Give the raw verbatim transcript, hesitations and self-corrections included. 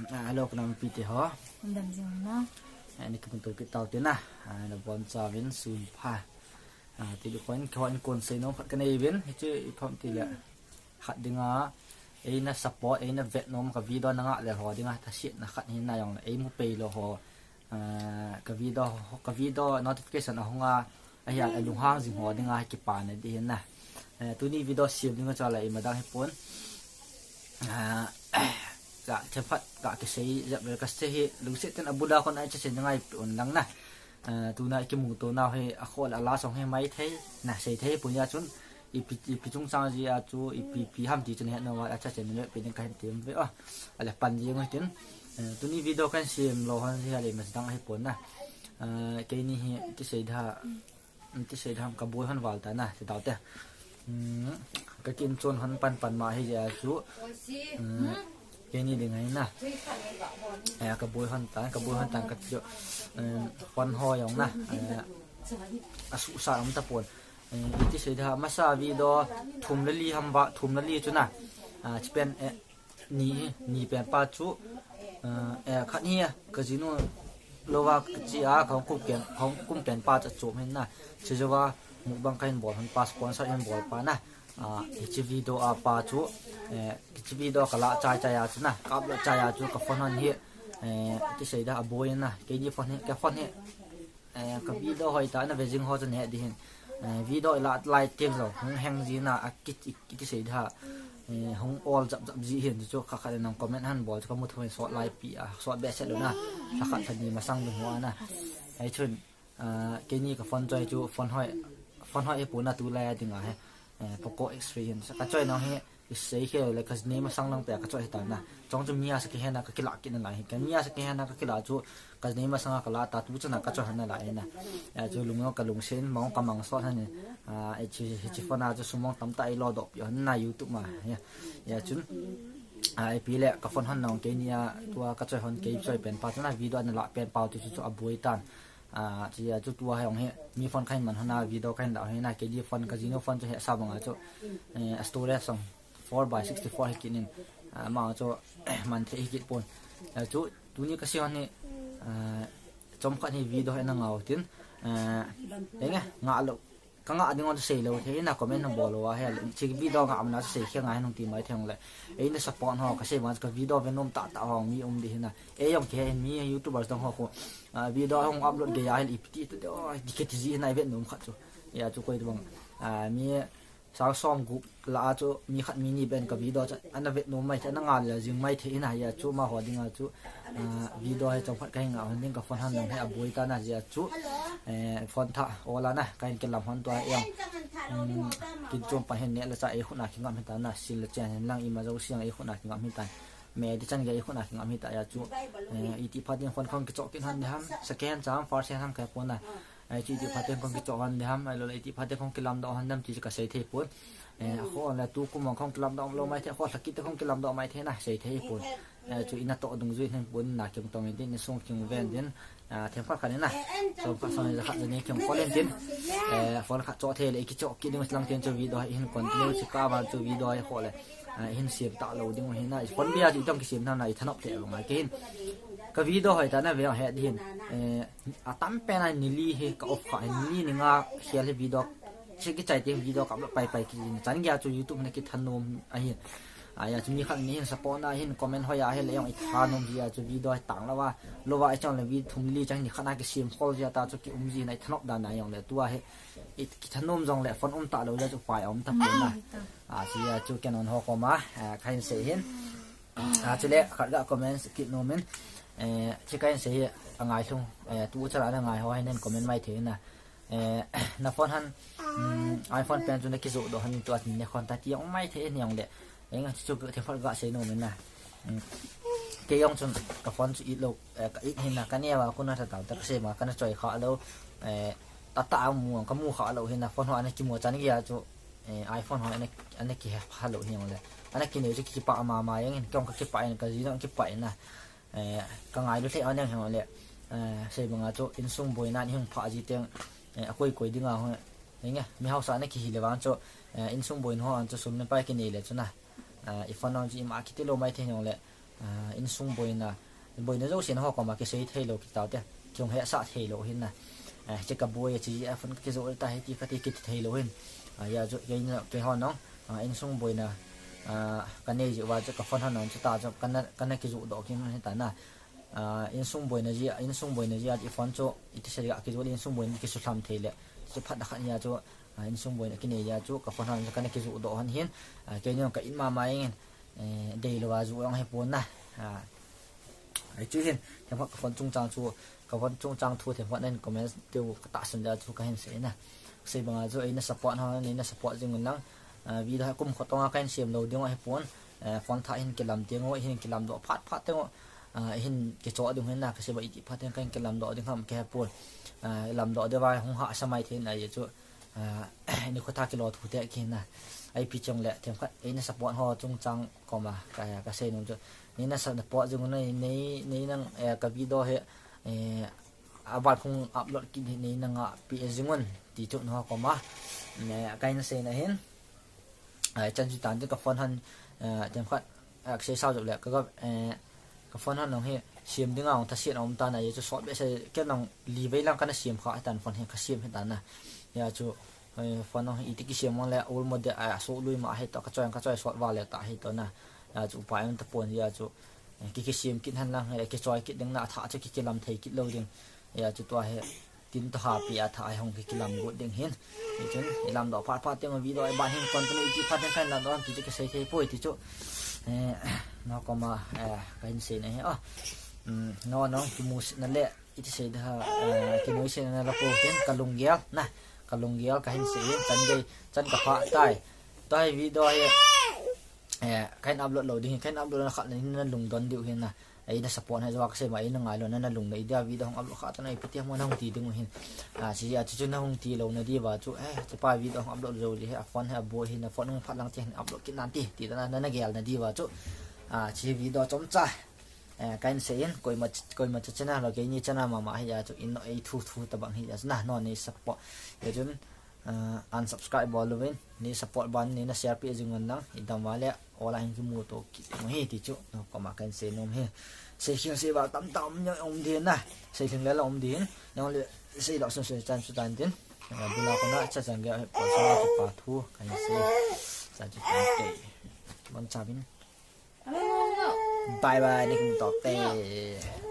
Ah, hello, ka nam pi te ho. Undam jing na. Ah, ni ka mun to ki tau te na. Ah, na bon cha vin sun pha. Ah, ti lu kon ko in kon sei nom khat ka nei vin. Hiche i pham ti le. Khat dinga. Ei na support, ei na vet nom ka video na nga le ho dinga. Ta shit na khat hin na jong le. Ei mu pei lo ho. Ah, ka video, ka video notification a hung a. Ahia, a lunghang jing ho dinga hi kipa na di hin na. Eh, tuni video sem dinga chu la i madang hi pon. Ah, ka themkhat ka kisei, jap le ka sei hi, lungset ten a buda kon ai che sei ngai pon lang na. Eh, tuna i kimu to na hi, a khol a la song hi mai thei, na sei thei pon ya chun, i pi, i pi chung chang ji a chu, i pi, pi ham ti chun he no wa, a cha chen le pi ding ka hin tem ve, oh, a le pan ji ngai tin. Eh, tuni video kan sem lo hon hi a le mas dang hi pon na. Eh, keini hi, ti sei da, Ti sei dam ka boi hon val ta na, ti tau te. Hmm, ka kin chon hon pan pan ma hi ja chu. Hmm, keini ding hai na. Eh, ka boi hon ta, ka boi hon ta ka chu. Hmm, hon ho jong na. Eh, a su sa um ta pon. Eh, ti sei da masa video thum le li ham ba, thum le li chu na. Ah, chi pen, eh, ni, ni pen pa chu, eh, eh, khat hi, ka jinu lova ka chi a, ka hung kum pen, ka hung kum pen pa chu chom hin na. Chi jova mukbang ka hin bol hon pa, sponsor hin bol pa na. Ah, hichi video a pa chu, eh, hichi video ka la chai chai a chu na, ka upload chai a chu ka phone hon hi, eh, ti sei da a boi na, keini phone hi, ka phone hi, Eh, ka video hoi ta na ve jing ho chu ne di hin. Eh, video la lai tek jo, hung heng ji na a ki, ki, ki sei da. Eh, hung ol jap jap ji hin chu kha kha nang comment han bol chu ka mu thoi sot lai pi a, sot be se lo na. Kha kha kha ni masang du ho na. Ai chun, ah, keini ka phone choi chu phone hoi, phone hoi e pu na tu lai a ding a he. Eh, Poco X three hin. Ka choi nang he, I sei khel le ka nei masang lang pe ka choi hi ta na. Chong chu mi a sa kihen a ka kila kit na lai hi. Ka mi a sa kihen a ka kila chu ka nei masang a ka la ta tu chu na ka choi han na lai na. Ya chu lung ka lungsen mong ka mang sot han ni. Ah, e chi, hi chi phone a chu sum mong tam ta i lo dop pi hon na YouTube ma. Ya. Ya chun. Ah, e pi le ka phone hon nong keini a tua ka choi hon kei choi pen pa chu na video na la pen pa chu chu a boi tan. Ah, chi a chu tua hong he mi phone kha hin man hon a video kha hin da hon na keini phone ka jinu phone chu he sa bang a chu. Eh, a storage song four by sixty-four hi kit in, ah, ama chu, eh, man thei hi kit pon. Ah, chu, tuni ka sei hon hi, ah, chomkhat hi video hi na ngau tin, ah, enge, nga lo, ka nga ding on sei lo thei na comment na bol lo a he, chi video nga amna sei khe nga hin ti mai thei le. Ei na support ho, ka sei man ka video ve nom ta ta ho mi um di hin na. Ei jong ke mi YouTubers dang ho ko, ah, video hung upload ge ya hi ipiti to de, oh, di ke ti ji na ve nom khat chu. Ya chu koi tu bang. Ah, mi Sang som gup la a chu mi khat mi ni ben ka video chu ana vet nom mai thei, ana ngal le jing mai thei in a, ya chu ma ho ding a chu, ah, video hi chomkhat ka hi nga hon ding ka phone han nong hi a boi ta na ya chu, eh, phone tha ola na ka hin kilam hon tua e. Hmm, kin chom pa hin ne la cha e khut na ki ngam hin ta na, sil le chen hin lang i ma jo siang e khut na ki ngam hin ta. Me di chan ga e khut na ki ngam hin ta ya chu, eh, i ti pha ding phone khong ki chok kin han de ham, second cham first hand ham ka pon na. Ai chu iti pha te khong kichoh hon de ham, ai lo le iti pha te khong kilamdoh hon de ham ti chu ka sei thei pon. Eh, kho le tu kum khong kilamdoh lo mai thei, kho lhakit te khong kilamdoh mai thei na, sei thei pon. Eh, chu ina toh dungjui hin pon na kim tong in tin, sung kim ven tin. Ah, themkhat khat in na. Sung khat sung ja khat ja ni kim call in tin. Eh, phone khat choh thei le kichoh kit ding lang tin chu video hin continue chu ka van chu video hi kho le. Ah, hin sem ta lo ding hin na. Phone bia chu tong kisim na na i thanop thei lo ngai ke hin. Ka video hoi ta na ve he di hin. Eh, A tam pen a ni li hi ka off kha, ni li ni nga khel hi video. Che ki chai te video ka upload pai pai ki ni. Chan gei a chu YouTube na ki thanom a hin. A ya chu mi khat ni hin support na hin comment hoi a hi le jong i thanom ji a chu video hi tang lo va. Lo va i chang le vi thum li chang ni khat na ki sim khol ji a ta chu ki um ji na i thanop dan na jong le tua hi. I ki thanom jong le phone um ta lo le chu pai um ta pon na. A chi a chu ken on ho ko ma, a, kha hin sei hin. Ah, chule, khat ga comments kit nom in, eh, chi ka hin sei hi, a ngai lhung, eh, tu chala na ngai ho hin comment mai thei na. Eh, na phone han, mm, iPhone pen chu na kijoh doh han tu a tin ne khon ta ti jong mai thei ni jong le. Eh, nga chu chu themkhat ga sei nom in na. Mm. Kei jong chun ka phone chu it lo, eh, ka it hin na ka ne va ko na ta ta ka sei ma ka na choi kha lo, eh, ta ta mu ka mu kha lo hin na phone ho ana kimu chan gei a chu, eh, iPhone ho ana, ana ki he pha lo hin jong le. Ana kinei chu kipa ma ma jeng in, kong ka kipa in, ka ji jong kipa in na. Eh, ka ngailu thei a neng hin le. Eh, sei banga chu insung boina ni hung pha ji teng, eh, a koi koi dinga hung. Nge, mi hausa na kihi le vang chu, eh, insung boina ho an chu sum ne pai kinei le chu na. Eh, i phone on chu i ma kiti lo mai thei jong le. ah, insung boina, boina jouse na ho koma kisei thei lou kiti tau te, kihung hesah thei lou hin na. Ah, hiche ka boi a, hiche a phone ka kijoh ta hi ti kati kiti thei lou hin. Ah, hijeh a chu kei na, kei hon jong, ah, insung boina, ah, ka nei jeh uva chu ka phone hon jong chuti chu kana, kana kijoh doh kit hita na. Ah, insung boina jeh, insung boina jeh a i phone chu iti sei ding a kijoh le insung boina kisutham thei le. Chu phat na khat hi a chu, ah, insung boina kinei jeh a chu ka phone hon jong kana kijoh doh hon hin. Ah, kei jong ka it mama jeng in, eh, deilou a joh jong ahipon na. Ah, hichu hin, themkhat ka phone chungchang chu, ka phone chungchang thu themkhat na hin comment diu ka tahsan jeh a chu kahin sei na. Sei banga chu eina support ho, neina support jing un lang. Ah, video hi kum khat tonga kahin sem lou ding u ahipon. Eh, phone thah hin kilam teng u, hin kilam doh phat phat teng u. Ah, hin kichoh ding u hin na, kasei banga iti phat teng kahin kilam doh ding ham kahepon. Ah, lam doh ding uva hung hahsa mai thei na jeh chu. Ah, nikho thah kilo thu te kina. Ipi chang le, themkhat eina support ho chungchang koma ka, kasei nom chu. Neina support jing un, nei, nei, nei nang, eh, ka video hi, eh, aban hung upload kit hi neina ngahpi jing un ti chu nangho koma, eh, kahin sei na hin. Ah, chan chu tan tin ka phone hon, eh, themkhat, ah, kasei sao jep le, ka, ka, eh, ka phone hon jong hi sem dinga jong thase na um tan ahi chu sot behseh, kei jong li vei lang kana sem kha hitan phone hi ka sem hitan na. Hijeh a chu, eh, phone jong hi iti kisem uvang le, ol mo de, ah, soh lui ma hi toh, ka choi, ka choi sot val le ta hi toh na. Hijeh a chu upai um tapon, hijeh a chu, eh, ki, kisem kit hen lang, eh, kichoi kit ding na, athah chu ki, kilam thei kit lou ding. Hijeh a chu tua hi, tin toh hapi a thah hi hung ki, kilam got ding hin. Hichun, i lam doh phat phat teng u video i ban hin continue iti phat teng kahin lam doh ti chu kisei thei poi ti chu. Eh, nangho koma, eh, kahin sei na hi. Oh, um, nangho jong kimusit na le, iti sei ding ham, eh, kinoise na la pou tin, ka lunggel na, ka lunggel kahin sei hin, chan gei, chan ka phah tai. Tua hi video hi, eh, kahin upload lou ding hin, kahin upload na khat na hin na lungdon diu hin na. Eina support na hi joh a kasei ma, eina ngailou na, na lung nei dia video hung upload kha ta na, ipi ti ham nahung ti ding u hin. Ah, hiche, ah, hiche chu nahung ti lou na diuva chu, eh, hichepa video hung upload jou ji hi, a phone hi aboi hin, a phone hung phat lang ti hin upload kit nante, ti ta na, na, na gel na diuva chu. Ah, hiche video chomcha. Eh, kahin sei in, koima, koima chu channel lou, keini channel mama hijeh a chu, in, ei thu thu tabang hijeh a chu, na, nangho nei support. Hijeh chun, ah, unsubscribe bol uvin, nei support ban, neina share peh jing un lang, i dam uva le, ol a hin kimuto kit ding u hi ti chu, nangho koma kahin sei nom hi. Sei khel sei val tamtah um jong um ding na, sei khel le la um ding, nang le sei doh sun sun chan chu tan tin. Ah, bula kona cha chang ge, pa sa chu pa thu, kahin sei, chan chu tan te. Bon cha bin. Bye bye, nei kimuto te.